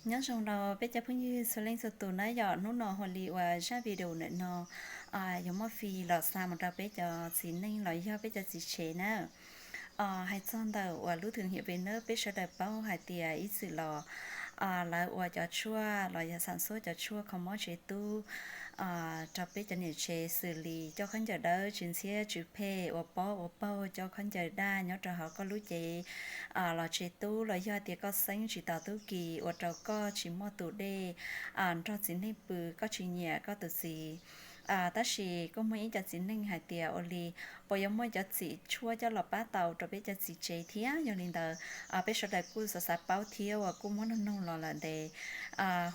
Nyob zoo rau peb cov phooj ywg txhua leej txhua tus na yom, hnub no Hua Li ua zaj video ntawm no yuav muaj fij los xa mus rau peb cov txiv neej los yog peb cov txiv tsev na. Hais txog ntawm uas lub thwm hiam pes nab peb sawv daws paub hais tias ib txwm los lawv ua cov tshuaj los yog xam xuab cov tshuaj kho mob tsev tub rau peb cov niam tsev, xws li coj khaub ncaws dawb tsis ntxhiab tsw phem, ua pob ua paug, coj khaub ncaws daj nyob rau hauv koj lub cev los tsev tub, los yog tias koj xeeb tsis taus tub ki ua rau koj tsis muaj tus dej nrog txiv neej pw, koj tsis nyiam koj tus txiv. Tab sis kuj muaj ib cov txiv neej hais tias ua li puas yuav muaj cov txim tshuaj coj los pab tau rau peb cov txiv tsev thiab. Yog li ntawd peb sawv daws kuj xav xav paub thiab uas kuj muab noog noog los lawm ntev.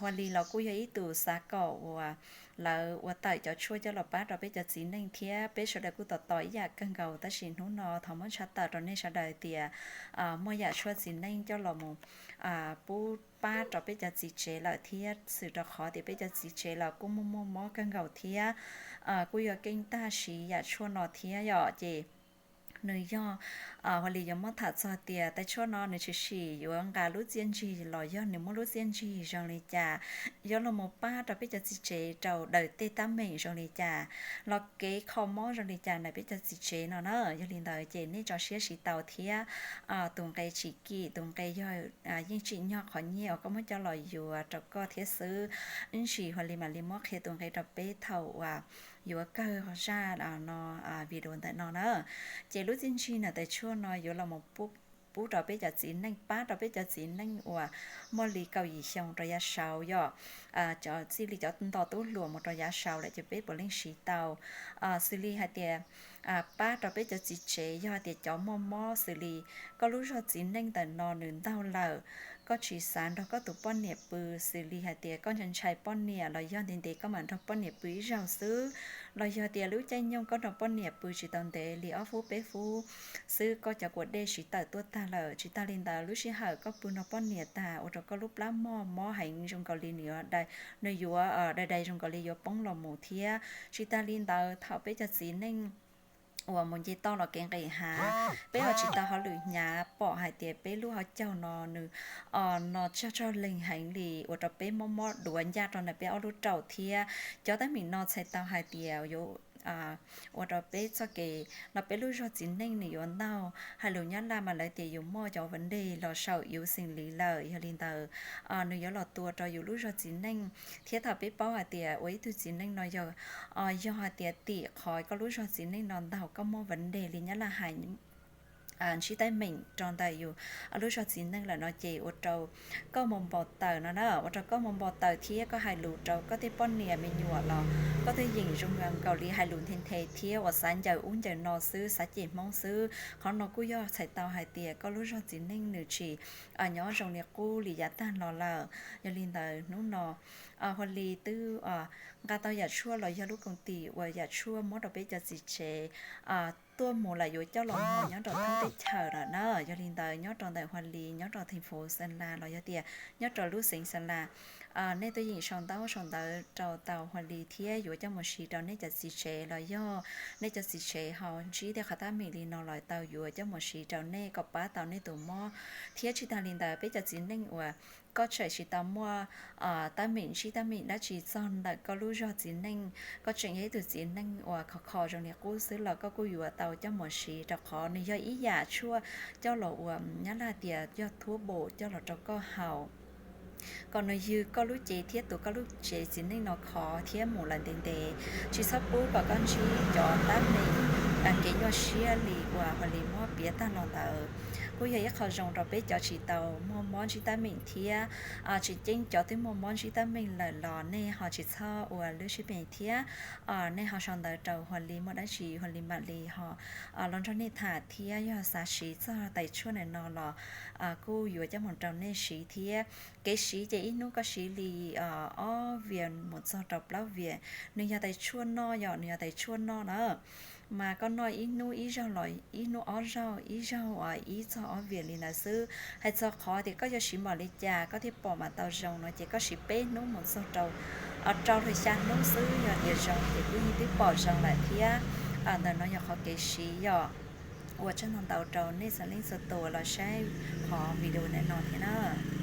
Hua Li los kuj yog ib tus xav kom uas lawv ua tawm cov tshuaj coj los pab rau peb cov txiv neej thiab peb sawv daws kuj tos tos ib yam kawg nkaus, tab sis hnub no thov muab tshaj tawm rau nej sawv daws tias muaj yam tshuaj txiv neej coj los mus pub pab rau peb cov txiv tsev lawm thiab, xwm rau qhov tias peb cov txiv tsev los kuj muaj muaj mob kawg nkaus thiab kuj yuav keej tag siv yam tshuaj no thiab yom. Ces nws yog, Hua Li yuav muab tham txog tias tais tshuaj no nws tshwm sim yuav nqa lub txiaj ntsig los yog nws muaj lub txiaj ntsig zoo li cas, yuav los mus pab rau peb cov txiv tsev rau daws tej tab meeg zoo li cas, los kev kho mob zoo li cas ntawm peb cov txiv tsev no na. Yog li ntawd ces nej tso siab siv tau thiab. Tus nqe tsis kim, tus nqe yog yeej tsim nyog qhov nyiaj uas koj muab coj los yuav rau koj thiab xwb. Ib ntsis Hua Li mam li muab qhia tus nqe rau peb thaum uas yuav kawg zaj no, video ntawm no na. Ces lub txiaj ntsig ntawm tais tshuaj no yuav los pub rau peb cov txiv neej, pab rau peb cov txiv neej uas muaj li kaum yim xyoo rau yav saud yom, txij li cov nto tub hluas mus rau yav saud lawm ces peb puav leej siv tau. Xws li hais tias pab rau peb cov txiv tsev yog hais tias cov muaj mob xws li koj lub zog txiv neej ntawm no nws ntaug lawm, koj tsis xav nrog koj tus poj niam pw, xws li hais tias koj ntshai ntshai poj niam los yog ntev ntev koj mam nrog poj niam pw ib zaug xwb, los yog tias lub caij nyoog koj nrog poj niam pw tsis tau ntev li ob fub peb fub xwb koj cov kua dej siv tawm tuaj tag lawm. Tsis tas li ntawd lub sij hawm koj pw nrog poj niam tag ua rau koj lub plab mog mob heev zoo nkaus li nws yuav dai, nws yuav dai dai zoo nkaus li yuav poob los mus thiab. Tsis tas li ntawd thaum peb cov txiv neej uas mus nce toj los kev nqis hav, peb ho tsis tau hauj lwm hnyav pom hais tias peb lub hauv caug no nws no tsag tsag leeg heev li ua rau peb mob mob duav ncaj rau ntawm peb ob lub raum thiab. Cov teeb meem no txhais tau hais tias yuav ua rau peb txoj kev los peb lub zog txiv neej nws yuav ntaug. Hais lus Nyab Laj mas lawv tias yus muaj cov vấn đề los saum yus xeem li lawm. Yog li ntawd nws yuav los tua rau yus lub zog txiv neej. Thiab thaum peb paub hais tias ua ib tug txiv neej no yog, yog hais tias tim qhov koj lub zog txiv neej no ntaug koj muaj vấn đề li Nyab Laj hais ntsib teeb meem rau ntawm yus lub zog txiv neej lawm no ces ua rau koj mus npau taws no na, ua rau koj mus npau taws thiab koj hais lus rau koj tej poj niam me nyuam los koj twb yeem zoo nkaus li hais lus nthe nthe thiab uas xav ncaws ub ncaws no xwb, xav cem Hmoob xwb. Qhov no kuj yog txhais tau hais tias koj lub zog txiv neej nws tsis nyob zoo li qub li yav tag los lawm. Yog li ntawd hnub no Hua Li twb nqa tau yam tshuaj los yog lub koom tim uas yam tshuaj muab rau peb cov txiv tsev tuaj mus lawm yuav coj los muag nyob rau thoob teb chaws lawm na. Yog li ntawd nyob rau ntawm Hua Li nyob rau thành phố Sơn La los yog tias nyob rau lub xeev Sa La, nej twb yeem sau ntaub sau ntawv rau tau Hua Li thiab yuav coj mus siv rau nej cov txiv tsev los yog nej cov txiv tsev ho ntsib tej qhov teeb meem li no los tau yuav coj mus siv rau nej kom pab tau nej tus mob. Thiab tsis tas li ntawd peb cov txiv neej uas koj tseem tsis tau muaj teeb meem ntsib teeb meem dab tsi txog ntawm koj lub zog txiv neej, koj tseem yog ib tug txiv neej uas khov kho zoo li qub xwb los koj kuj yuav tau coj mus siv rau qhov nws yog ib yam tshuaj coj los ua Nyab Laj tias yog thuốc bổ coj los rau koj haus kom nws ywg koj lub cev thiab tu koj lub cev txiv neej no khov thiab mus lawm ntev ntev. Tsis txhob pub kom koj ntsib cov teeb meem kev nyuaj siab li uas Hua Li muab piav tag los ntawd. Kuj yog ib qho zoo rau peb cov tsis tau muaj mob ntsib teeb meem thiab. Tseem ceeb cov twb muaj mob ntsib teeb meem lawm los nej ho tsis txhob ua lub siab phem thiab. Nej ho sau ntawv rau Hua Li muaj dab tsi Hua Li mam li ho los nrog nej tham thiab yog xav siv txog tais tshuaj ntawm no los kuj yuav coj mus rau nej siv thiab. Kev siv ces ib hnub koj siv li ob vias mus txog rau plaub vias. Nws yog tais tshuaj noj yom, nws yog tais tshuaj noj na. Mas koj noj ib hnub ib zaug los ib hnub ob zaug, ib zaug ib txog ob vias li ntawd xwb. Hais txog qhov tias koj yuav siv npaum li cas koj thiaj pom mas tau zoo no ces koj siv peb hnub mus txog rau rau hlo xya hnub xwb, yog tias zoo ces kuj yeej twb pom zoo lawm thiab. Ntawm no yog qhov kev siv yom. Ua tsaug ntau ntau rau nej txhua leej txhua tus los saib qhov video ntawm no thiab na.